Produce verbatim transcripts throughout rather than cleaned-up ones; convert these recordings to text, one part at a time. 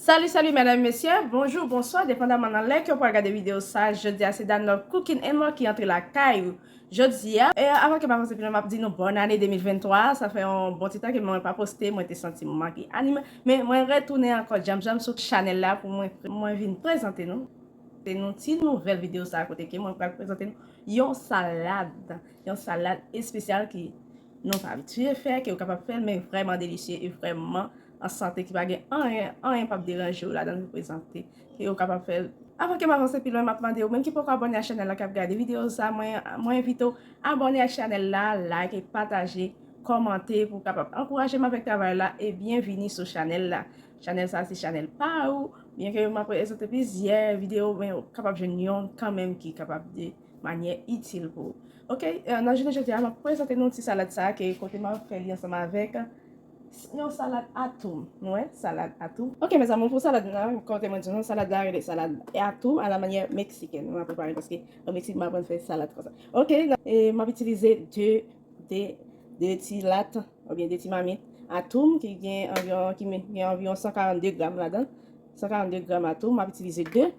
Salut, salut, medam, mesye, bonjou, bonswa, depandaman nan lè ke w pral gade videyo sa. Jodi a se Danlove Cooking and More ki antre lakay ou. Jodi a, e, avan ke m avanse pi lwen, m ap di nou bòn ane de mil venntwa. Sa fè yon bon ti tan ke mwen pa poste, mwen te santi m manke anime. Men mwen retounen ankò djanm djanm sou chanèl la pou mwen, mwen vin prezante nou. Se nou ti nouvèl videyo sa kote ke mwen pral prezante nou yon salad. Yon salad espesyal ki nou pa abitye fè, ke ou kapab fè l, men vrèman delisye e vrèman an sante, ki pa gen anyen, anyen p ap deranje w ladan l, prezante, ke ou kapab fè l. Avan ke m avanse pi lwen, m ap mande ou menm ki poko abòne a chanèl la, k ap gade videyo sa, mwen, mwen envite w abòne a chanèl la, like, pataje, kòmante pou w kapab ankouraje m avèk travay la, e byenvini sou chanèl la. Chanèl sa se chanèl pa ou, byen ke m ap prezante plizyè videyo, men ou kapab jwenn yon kanmenm ki kapab de manyè itil pou ou. Ok, e, nan jounen jodi a, m ap prezante nou ti salad sa ke kote m ap fè li ansanm avèk yon salad atoum. Nou wè, salad atoum. Ok, mezanmi, pou salad la, kote mwen di nou, salad la rele salad atoum a la manyè meksikèn. Mwen prepare paske o Meksik, mwen aprann fè salad konsa. Ok, e m ap itilize de, de, de ti lat, oubyen de ti mamit atoum ki gen anviwon, ki men-, gen anviwon san karannde gram ladan. San karannde gram atoum, m ap itilize de.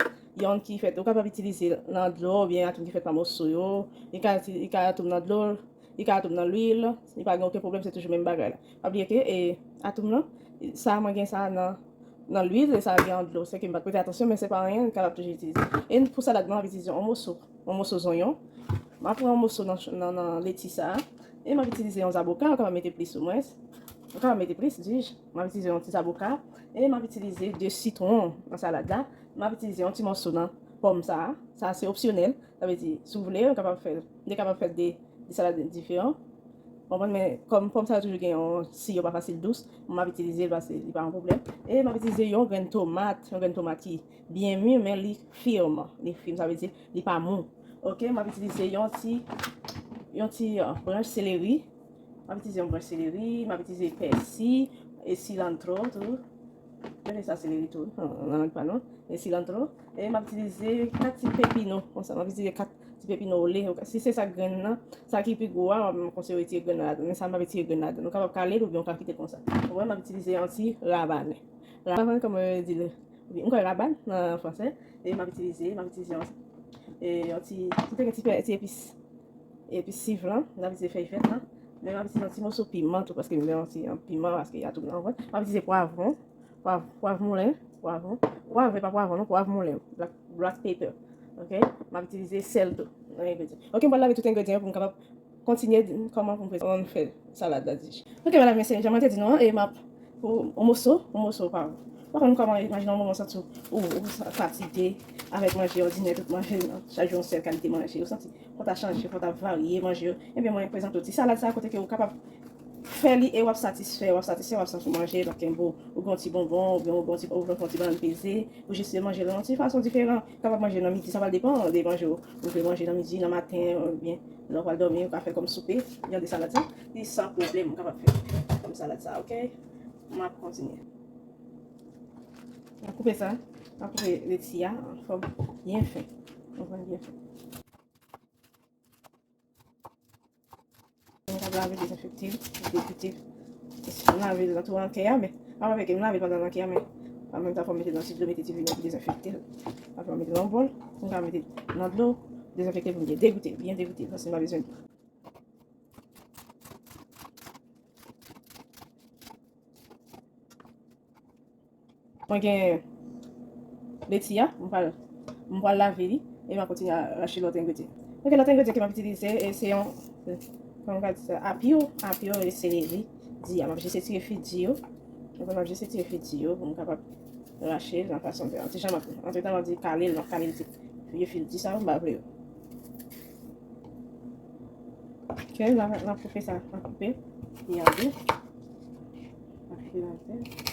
Yonn ki fèt, ou kapab itilize nan dlo, oubyen atoum ki fèt pa moso yo. Li ka, li ka atoum nan dlo, li ka atoum nan lwil, li pa gen okenn pwoblèm, se toujou menm bagay la. Pa bliye ke, e, atoum nan, sa mwen gen sa nan, nan lwil, e sa gen an dlo. Se ke m pa t prete atansyon, men se pa anyen, m kapab toujou itilize. E pou salad mwen, m ap itilize yon moso, yon moso zonyon. M ap pran yon moso nan, nan, nan leti sa a. E m ap itilize yon zaboka, ou kapab mete plis ou mwens. Ou kapab mete plis, dis. M ap itilize yon ti zaboka. E m ap itilize de sitwon nan salad la. M ap itilize yon ti mòso nan pòm sa a. Sa a se opsyonèl. Sa vle di, si w vle, ou kapab fè, ou te kapab fè de, de salad diferan. Konprann, men kòm pòm sa yo toujou gen yon si yo pa fasil dous, m ap itilize l paske li pa yon pwoblèm. E m ap itilize yon grenn tomat, yon grenn tomat ki byen mi, men li fim. Li fim, sa vle di li pa mou. Ok, m ap itilize yon ti, yon ti, euh, branch seleri. M ap itilize yon branch seleri, m ap itilize pèsi e silantro tou. Rele sa seleri tou, nan, nan lang pa nou. E silantro. E m ap itilize kat ti pepino, konsa. M ap itilize kat ti pepino ole. Si se sa grenn nan, sa ki pi gwo a, m konseye w retire grenn nan ladan. Men sa m ap retire grenn ladan. Ou kapab kale l oubyen ou ka kite l konsa. Ou wè, m ap itilize yon ti rabanè. Rabanè, kòman yo di l? Wi, m kwè rabanè nan fransè. E m ap itilize, m ap itilize yon, e, yon ti, si w te gen ti, ti epis, epis siv lan, m ap itilize fèy vèt lan. Men m ap itilize yon ti moso piman tou, paske m gen yon ti, yon piman, paske y a tout nan vant. M ap itilize pwavwon, pwav-, pwav moulen, pwavwon. Pwav, e pa pwavwon, non, pwav moulen, black, black pepper. Ok? M ap itilize sèl tou nan engredyan. Ok, m pral lave tout engredyan yo pou m kapab kontinye di nou kòman pou m prezante, kòman m fè salad la, dis. Ok, medam, mesye, jan mwen te di nou an, e m ap, pou yon moso, yon moso pa ou. Pa konn kòman, imajine yon moman w santi w, ou, ou sa-, fatige avèk manje òdinè, tout manje, chak jou yon sèl kalite manje, ou santi fò w ta chanje, fò w ta varye manje yo. Ebyen, mwen prezante w ti salad sa kote ke ou kapab fè li e w ap satisfè, w ap satisfè, w ap santi w manje, l ap kenbe w, ou gen yon ti bonbon, oubyen ou gen yon ti, ou gen yon ti bannann peze, ou jis manje l yon ti fason diferan. Ou kapab manje nan midi, sa va depann de manje w. Ou vle manje nan midi, nan maten, oubyen lè w pral dòmi, ou ka fè kòm soupe. Jan de salad sa, li san pwoblèm, ou kapab fè kòm salad sa, ok? M ap kontinye. M ap koupe sa, m ap koupe leti a an fòm byen fen. Konprann byen fen. M ap lave, dezenfekte l, degoute l. M lave l nan tou an kè a, men m ap avèk m lave pandan nan kè a, men an menm tan fò m mete nan ti dlo, mete ti vinèg pou dezenfekte l. Apre m mete nan yon bòl, m ka mete nan dlo, dezenfekte l pou m byen degoute l, byen degoute l, paske m pa bezwen dlo. Mwen gen leti a, m pral, m pral lave li, e m a kontinye a rache lòt engredyan. Ok, lòt engredyan ke m ap itilize, e se yon, kòman m ka di sa, apyo, apyo e seleri di a. M ap jis etire fil di yo. Donk, m ap jis etire fil di yo pou m kapab rache l nan fason ke, an ti jan m ap, antretan m ap di kale l, m ap kale l ti vye fil di sa yo, m pa vle yo. Ok, la, la koupe sa, la koupe li an de. La koupe l an de.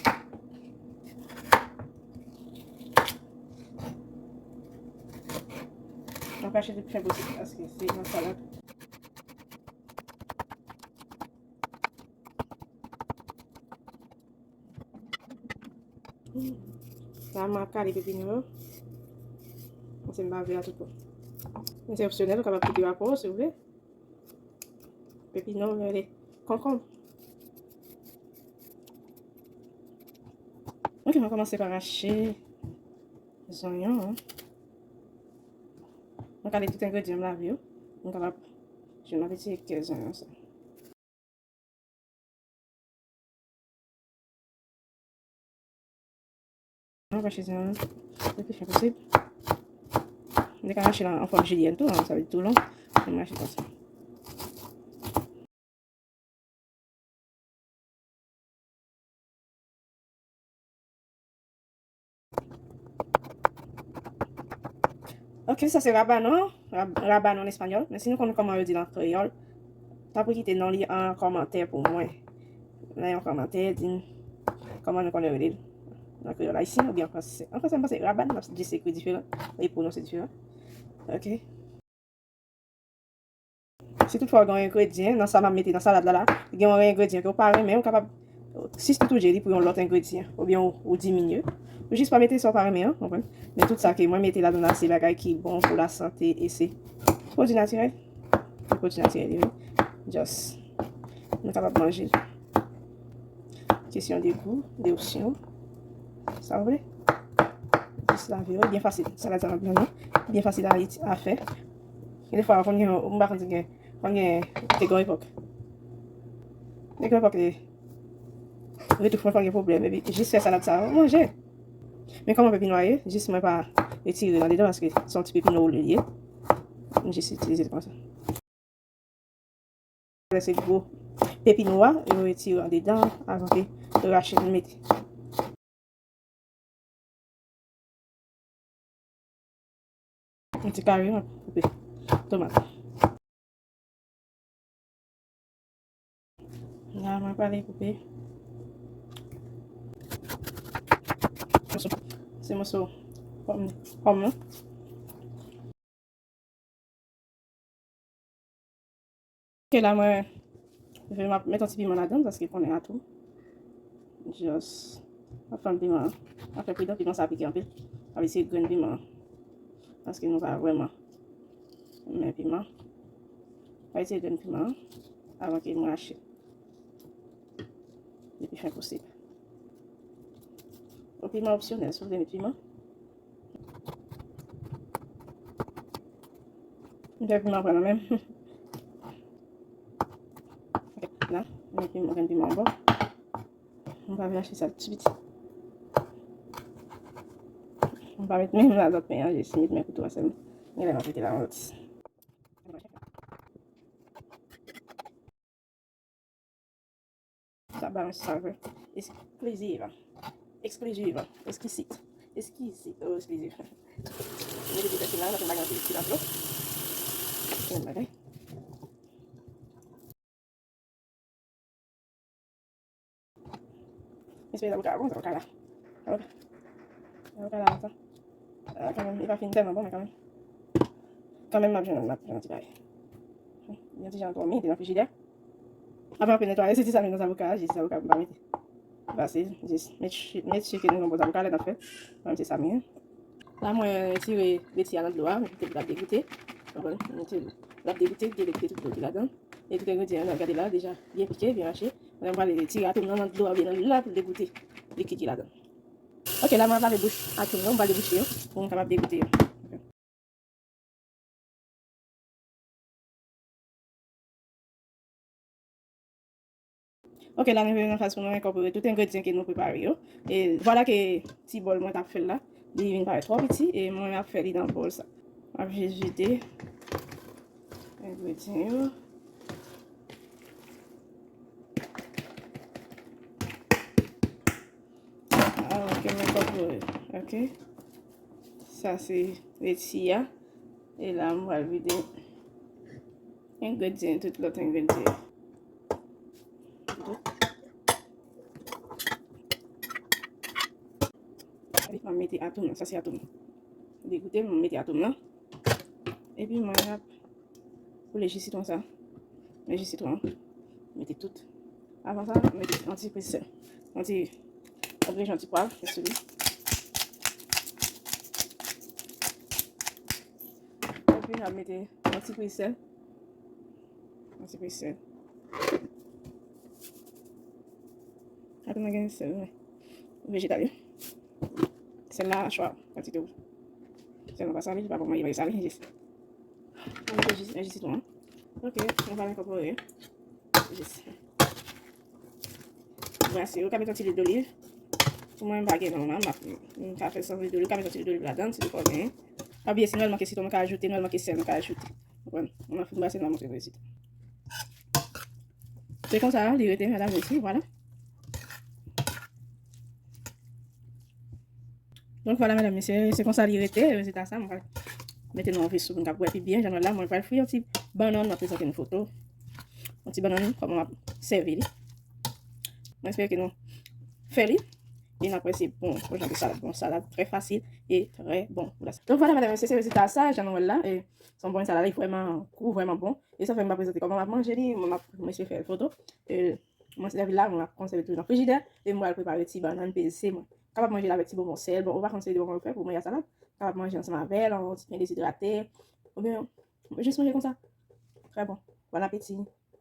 Mwen pa chèche fè boutik paske se yon salad. La, m ap kale pepino yo. Paske m pa vle a tout bon. Men se opsyonèl, ou kapab kite yo apre w si w vle. Pepino, rele konkonm. Ok, Mwen kòmanse pa rache zonyon an. Mwen kale tout engredyan m lave yo. Mwen kapab jwenn apeti kè zonyon sa. Mwen rache zonyon an le pli fen posib. Mwen te ka rache l an fòm jilyèn tou, sa vle di tou lon. Mwen rache konsa. Ok, sa se rabanon, rab- rabanon an espanyòl. Men si nou konn kòman yo di l an kreyòl, tanpri kite non li an kòmantè pou mwen. Nan yon kòmantè, di m kòman nou konnen rele l nan kreyòl ayisyen oubyen an fransè. An fransè, m panse raban, l ap jis ekri diferan, li pwononse diferan. Ok. Si toutfwa w gen yon engredyan nan sa m ap mete nan salad la, la, gen yon engredyan ke w pa renmen, ou kapab sibstitye li pou yon lòt engredyan, oubyen ou, ou diminye. Ou jis pa mete sa w pa renmen an, konprann? Men tout sa ke mwen mete ladan la, se bagay ki bon pou lasante e se pwodui natirèl. Se pwodui natirèl, wi. Just, nou kapab manje l. Kesyon de gou, de opsyon. Sa w vle? Jis lave yo, byen fasil. Salad sa va byen, byen fasil a, a fè. Gen de fwa, konn gen, m pa konn si gen, konn gen, te gen yon epòk. Te gen yon epòk, e, retouch mwen fè gen pwoblèm, epi jis fè salad sa, manje. Men kòman pepino a ye, jis mwen pa retire l andedan, paske se yon ti pepino li ye. M jis itilize l konsa. Lè se gwo pepino a, yo retire andedan avan ke yo rache l mete. Yon ti kari, mwen koupe tomat. La, mwen prale koupe moso, se moso pòm, pòm lan. Ok, la mwen, mwen ap met yon ti piman ladan, paske konnen a tou. Just, ap fè piman an. Ap fè pridan, piman sa pike anpil. Ap eseye grenn piman an. Paske nou pa vrèman renmen piman. Pa eseye grenn piman an avan ke m rache. Le pli fen posib. Yon piman opsyonèl, si w vle met piman. M fè piman pran nan men m. Ok, la, m met piman, grenn piman anbò. M pa vle rache sa ti piti. M pa met men m nan lòt men an, jis met men kouto a sèlman. Genlè m ap mete la yon lòt. Sa ba yon savè eskliziv. Eskliziv. Eskisit. Eskisit. Oh, eskliziv. Mete tout sa la, m ap bagay anpil ti la dlo. Yon bagay. Espere avoka a bon, avoka la. Avoka. Avoka la, avoka. Ah, kanmenm, li pa fin tèlman bon, men kanmenm. Kanmenm, m ap jwenn, m ap jwenn ti bagay. Yon ti jan twò mete nan frijidè. Apre m ap netwaye, se ti sa m met nan avoka a, jis avoka m pa mete. Pase, jis met, met si ke nou gen bon avoka lè n ap fè. Mwen, se sa m gen. La, mwen retire leti a nan dlo a, mwen kite l ap degoute. Konprann? Mwen kite l ap degoute, degoute tout dlo ki ladan. E tout engredyan yo, n ap gade la, deja byen pike, byen mache. Kounye a m prale retire atom nan, nan dlo a oubyen nan lwil la pou l degoute likid ki ladan. Ok, la mwen ap lave bouch atom yo, m pral debouche yo pou m kapab degoute yo. Ok, la nou rive nan faz pou nou enkòpore tout engredyan ke nou prepare yo. E vwala ke ti bòl mwen t ap fè l la, li vin parèt twò piti e mwen ap fè li nan bòl sa. M ap jis vide engredyan yo. Alò, ke mwen enkòpore. Ok. Sa se leti a. E la, m pral vide engredyan, tout lòt engredyan. Epi, m ap mete atom nan. Sa se atom. Degoute, m mete atom nan. Epi, mwen ap boule ji sitwon sa. Men ji sitwon an. Mete tout. Avan sa, mete yon ti priz sèl. Yon ti, yon ti pwav sou li. Epi, n ap mete yon ti priz sèl. Yon ti priz sèl. Atann, gen sèl, wi. Vejetal yo. Sèl la, chwa kantite w. Sèl la pa sale, li pa bon manje, manje sale, jis. Mwen mete jis, jis sitwon an. Ok, nou pral enkòpore jis. Brase, ou ka mete yon ti lwil doliv. Pou mwen, m pa gen non, m ap, m ka fè san lwil doliv, ou ka mete yon ti lwil doliv ladan, si ou pa genyen. Pa bliye, si nou wè l manke sitwon, nou ka ajoute, nou wè l manke sèl, nou ka ajoute. Ou konprann? Mwen fin brase, m ap montre rezilta. Se konsa li rete, medam, mesye, vwala. Donk, vwala, medam, mesye, se konsa li rete, rezilta sa, mwen pral mete nan yon veso pou n ka wè pi byen, jan nou wè la, mwen pral fri yon ti bannann, mwen prezante nou foto. Yon ti bannann, kòman m ap sèvi li. Mwen espere ke nou fè li. E n ap wè se bon, bon jan de salad. Bon salad, trè fasil e trè bon pou la sante. Donk, vwala, medam, mesye, se rezilta sa, jan nou wè l la, e se yon bon salad, li vrèman gou, vrèman bon. E sa fè m pa prezante kòman m ap manje li, mwen m ap, mwen espere fè foto. E mwen sèvi la, mwen ap konsève tou nan frijidè, e mwen al prepare ti bannann peze mwen. Kapab manje l avèk ti bonbon sèl, bon, ou pa konn seri de bonbon yo fè pou manje a salad, kapab manje ansanm avè l, yon ti pen dezidrate, oubyen jis manje konsa. Trè bon. Bon apeti.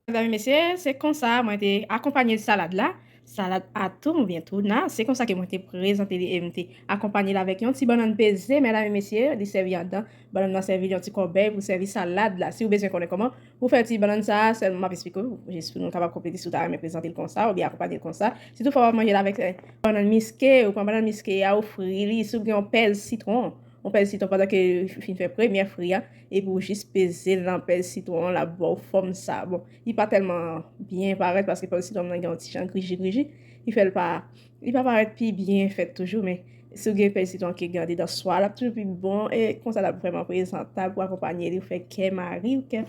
Medam e mesye, se konsa mwen te akonpanye salad la. Salad atom oubyen touna, se konsa ke mwen te prezante li e m te akonpanye l avèk yon ti bannann peze, medam e mesye, li sèvi anndan. Bannann nan sèvi yon ti kòbèy pou sèvi salad la. Si w bezwen konnen kòman pou fè ti bannann sa a, sèlman m ap esplike w, jis pou nou kapab konplete si w ta renmen prezante l konsa oubyen akonpanye l konsa. Sitou fò w ap manje l avèk, eh, bannann miske, ou pran bannann miske a, ou fri li, si w gen yon pèl sitwon, yon pèl sitwon pandan ke w fin fè premyè fri a, epi w jis peze l nan pèl sitwon an, l ap ba w fòm sa. Bon, li pa tèlman byen parèt paske pèl sitwon nan gen yon ti jan griji griji, ki fè l pa, li pa parèt pi byen fèt toujou, men si w gen pèl sitwon ki gen andedan swa, l ap toujou pi bon, e konsa l ap vrèman prezantab pou akonpanye li, ou fè kè mari w, kè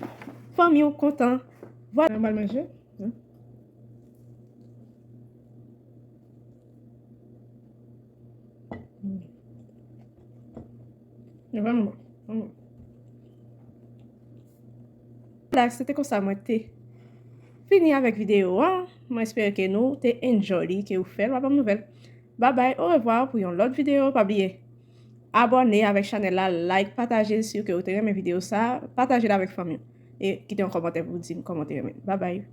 fanmi w kontan. Vwala, nou pral manje. Hmm. Hmm. Li vrèman bon. Vrèman bon. Vwala, se te konsa mwen te fini avèk videyo an. Mwen espere ke nou te enjoy li, ke ou fè l, w a ban m nouvèl. Babay, orevwa pou yon lòt videyo. Pa bliye abòne avèk chanèl la, like, pataje l, si w ke ou te renmen videyo sa, pataje l avèk fanmi w. E kite yon kòmantè pou w di m kòman w te renmen. Babay.